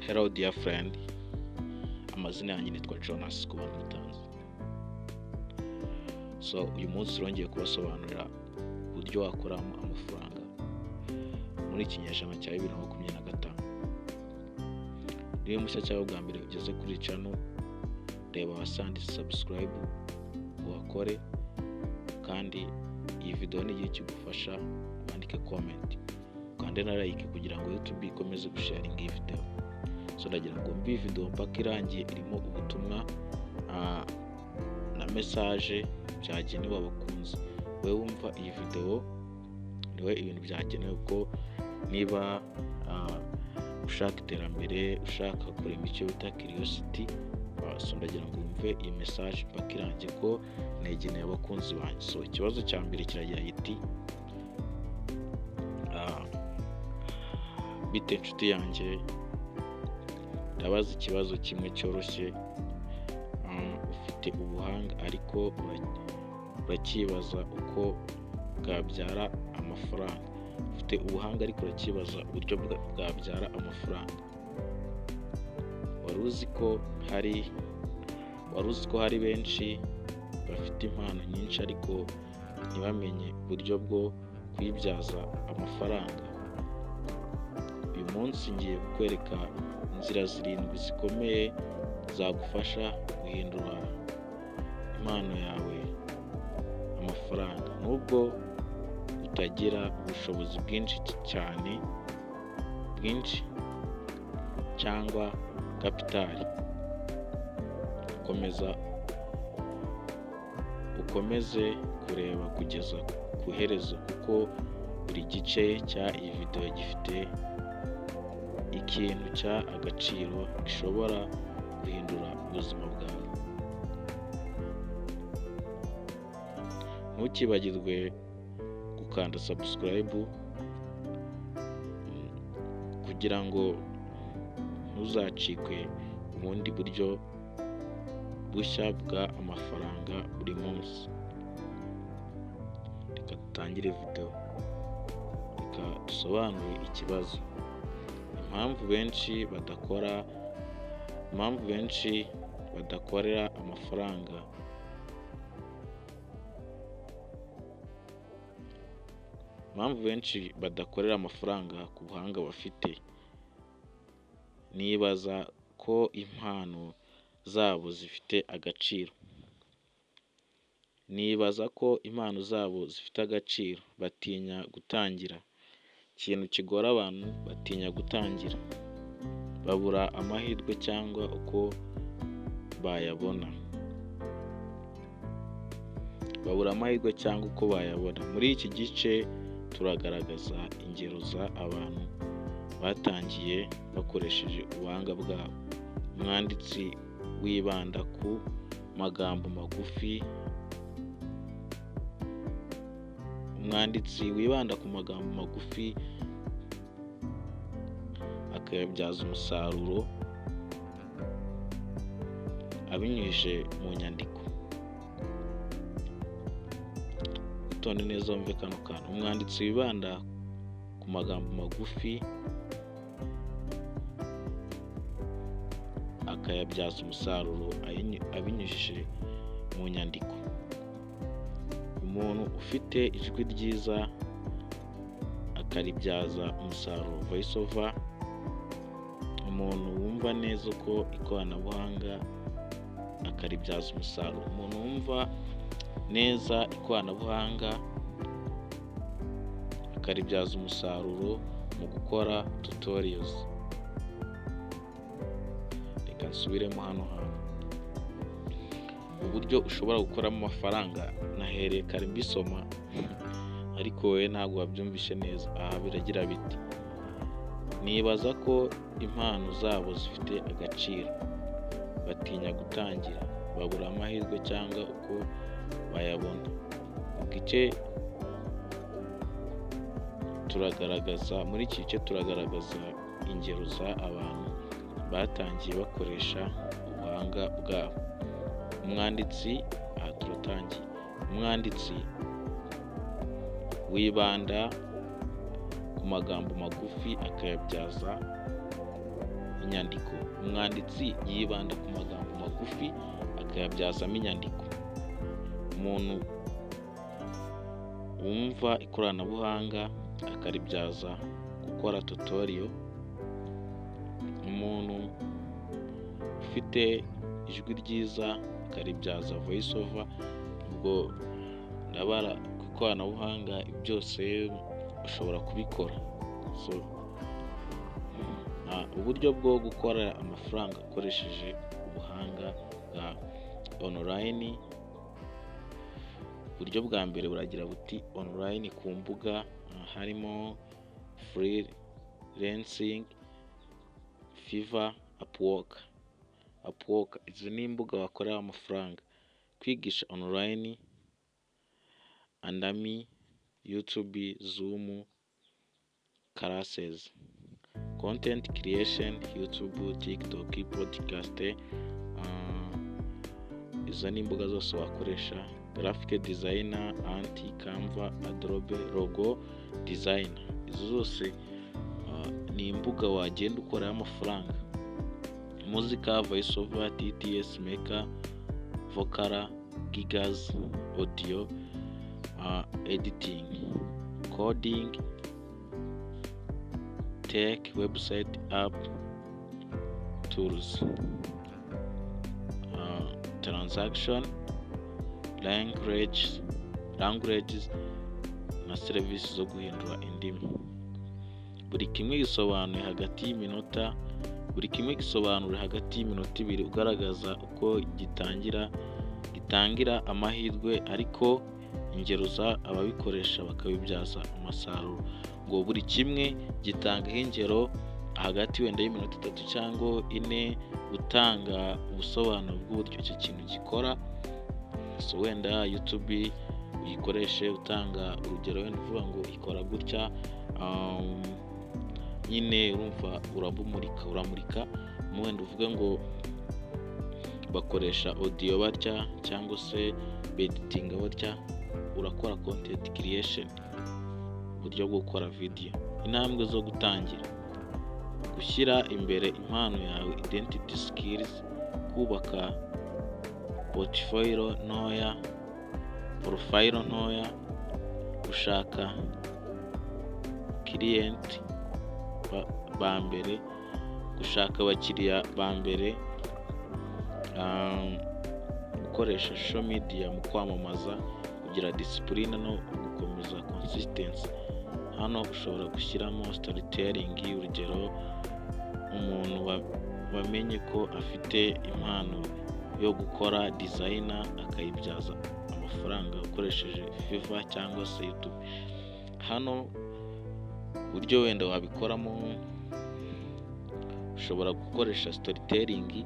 Hello dear friend, amazina yanjye nitwa Jonas ku bantu mutanzi. So uyu munsi rongeye kubasobanurira uburyo wakoramo amafaranga muri iki kinyejana cya 2025. Niba mushya cyangwa bwa mbere ugeze kuri channel, reba hasi subscribe uhakore, kandi iyi video nigiye kigufasha wandike comment ukande na like kugira ngo YouTube ikomeze gusharinga iyi video. So ndagira ngo mbi video mpaka irangiye, irimo ubutumwa na message byagenewe abakunzi. Wewe wumva iyi video niwe ibintu byagenewe, ko niba ushaka iterambere, ushaka kurema icyo bita curiosity, so ndagira ngo wumve iyi message mpaka irangiye, ko negeneye abakunzi banjye. So ikibazo cya mbere kiragira giti: bite inshuti yanjye, ndabaza ikibazo kimwe cyoroshye. Ufite ubuhanga ariko urakibaza uko bwabyara amafaranga. Ufite ubuhanga ariko urakibaza uburyo bwabyara amafaranga. Wari uzi ko hari benshi bafite impano nyinshi ariko ntibamenye uburyo bwo kuyibyaza amafaranga. Uyu munsi ngiye kukwereka inzira 7 zikomeye zagufasha guhindura impano yawe amafaranga, nubwo utagira ubushobozi bwinshi cyane bwinshi cyangwa kapitali. Ukomeze kureba kugeza ku iherezo, kuko buri gice cya iyi video gifite ikintu cya agaciro gishobora guhindura ubuzima bwawe. Ntukibagirwe gukanda subscribe kugira ngo ntuzacikwe ubundi buryo bushya bwa amafaranga buri munsi. Reka dutangire video. Reka dusobanure ikibazo. Impamvu benshi badakorera amafaranga. Impamvu benshi badakorera amafaranga ku buhanga bafite. Nibaza ko impano zabo zifite agaciro. Nibaza ko impano zabo zifite agaciro. Batinya gutangira. Ikintu kigora abantu, batinya gutangira. Babura amahirwe cyangwa uko bayabona. Babura amahirwe cyangwa uko bayabona. Muri iki gice turagaragaza ingero za abantu batangiye bakoresheje ubuhanga bwabo. Umwanditsi wibanda ku magambo magufi. Umwanditsi wibanda ku magambo magufi akayabyaza umusaruro abinyujije mu nyandiko. Itonde neza wumve kano kantu. Umwanditsi wibanda ku magambo magufi akayabyaza umusaruro abinyujije mu nyandiko. Umuntu ufite ijwi ryiza akaribyaza umusaruro, voice over. Umuntu wumva neza uko ikoranabuhanga akaribyaza umusaruro. Umuntu wumva neza ikoranabuhanga akaribyaza umusaruro mu gukora tutorials. Reka nsubiremo hano hantu. Uburyo ushobora gukoramo amafaranga nahereye kare mbisoma, ariko wowe ntabwo wabyumvishe neza. Aha biragira biti: nibaza ko impano zabo zifite agaciro, batinya gutangira, babura amahirwe cyangwa uko bayabona. Muri iki gice turagaragaza ingero za abantu batangiye bakoresha ubuhanga bwabo. Umwanditsi, aha turatangiye. Umwanditsi wibanda ku magambo magufi akayabyaza Inyandiko: umwanditsi yibanda ku magambo magufi akayabyazamo inyandiko. Umuntu wumva ikoranabuhanga akaribyaza gukora tutorial. Umuntu ufite ijwi ryiza akaribyaza voice over. Ubwo ndabara ku ikoranabuhanga byose ushobora kubikora. So uburyo bwo gukora amafaranga ukoresheje ubuhanga bwa online. Uburyo bwa mbere buragira buti: online ku mbuga harimo freelancing, Fiverr, Upwork. Izi ni imbuga wakoreraho amafaranga. Kwigisha online, Udemy, YouTube, Zoom classes, content creation, YouTube, TikTok, podcast. Izo ni imbuga zose wakoresha. Graphic designer, anti Canva, Adobe, logo design, izo zose ni imbuga wagenda ukoreraho amafaranga. Muzika, voice over, TTS maker, vocal gigs, audio editing, coding, tech, website, app tools, transaction languages na serivisi zo guhindura indimi. Buri kimwe gisobanuye hagati y'iminota 2, ugaragaza uko gitangira, gitangira amahirwe, ariko ingero za ababikoresha bakabibyaza umusaruro. Ngo buri kimwe gitangaho ingero hagati wenda y'iminota 3 cyangwa 4, utanga ubusobanuro bw'uburyo icyo kintu gikora. So wenda YouTube uyikoreshe utanga urugero, wenda uvuga ngo ikora gutya, nyine urumva urabumurika, uramurika. Wenda uvuge ngo bakoresha audio batya cyangwa se beditinga batya. Urakora content creation, uburyo bwo gukora video. Intambwe zo gutangira: gushyira imbere impano yawe, identity, skills, kubaka portfolio ntoya, profile ntoya, gushaka client ba mbere, gushaka abakiriya ba mbere, gukoresha social media mu kwamamaza, kugira discipline no gukomeza consistency. Hano ushobora gushyiramo storytelling, urugero umuntu wamenye ko afite impano yo gukora design akayibyaza amafaranga ukoresheje Fiverr cyangwa se YouTube. Hano uburyo wenda wabikoramo, ushobora gukoresha storytelling,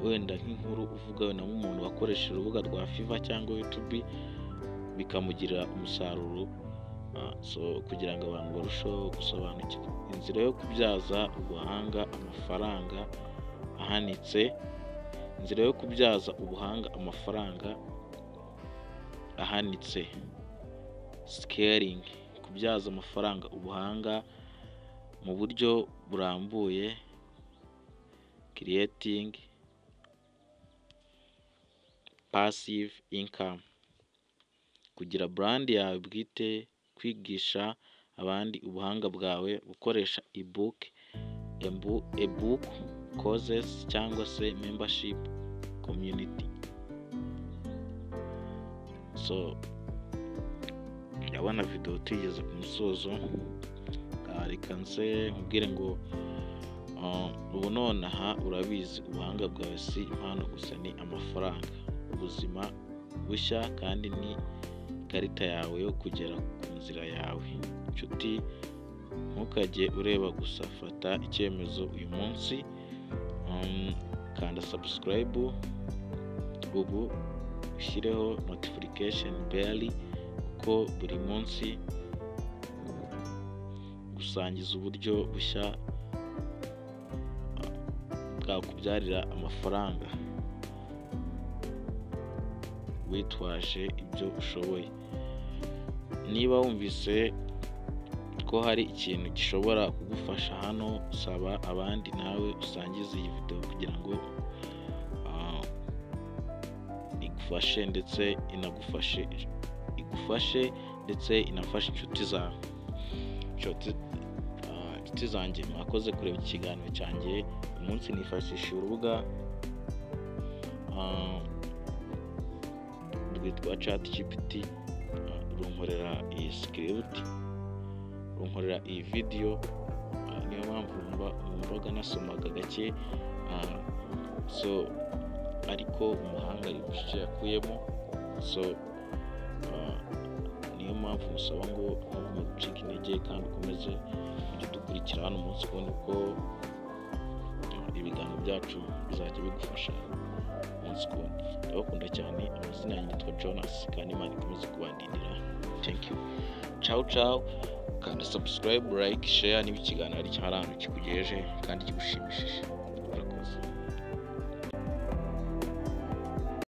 wenda nk'inkuru uvuga wenda nk'umuntu wakoresheje urubuga rwa Fiverr cyangwa YouTube bikamugirira umusaruro. So kugira ngo abantu barusheho gusobanukirwa inzira yo kubyaza ubuhanga amafaranga ahanitse, inzira yo kubyaza ubuhanga amafaranga ahanitse, scaling, kubyaza amafaranga ubuhanga mu buryo burambuye, creating passive income, kugira brand yawe bwite, kwigisha abandi ubuhanga bwawe, gukoresha ebook, courses cyangwa se membership community. So ndabona video tugeze ku musozo. Reka nze nkubwire ngo ubu nonaha urabizi, ubuhanga bwawe si impano gusa, ni amafaranga, ubuzima bushya, kandi ni ikarita yawe yo kugera ku nzira yawe. Nshuti, ntukajye ureba gusa, fata icyemezo uyu munsi, kanda subscribe ubu, ushyireho notification bell, kuko buri munsi gusangiza uburyo bushya bwakubyarira amafaranga witwaje ibyo ushoboye. Niba wumvise ko ko hari ikintu gishobora kugufasha hano, saba abandi nawe usangize iyi video kugira ngo igufashe ndetse inagufashe, igufashe ndetse inafashe inshuti zawe. Inshuti zanjye, mwakoze kureba ikiganiro cyanjye uyu munsi. Nifashishije urubuga rwitwa ChatGPT, runkorera iyi script, runkorera iyi video. Niyo mpamvu mwumvaga nasomaga gake. So ariko umuhanga yumva icyo yakuyemo. So niyo mpamvu musaba ngo ntugume gucika intege kandi ukomeze ujye udukurikira hano umunsi ku wundi, kuko ibiganiro byacu bizajya bigufasha umunsi ku wundi. Ndabakunda cyane. Amazina yanjye yitwa Jonas, kandi Imana ikomeze kubandindira. Thank you, ciao ciao. Kanda subscribe, like, share niba ikiganiro ari hari ahantu kikugejeje kandi kigushimishije.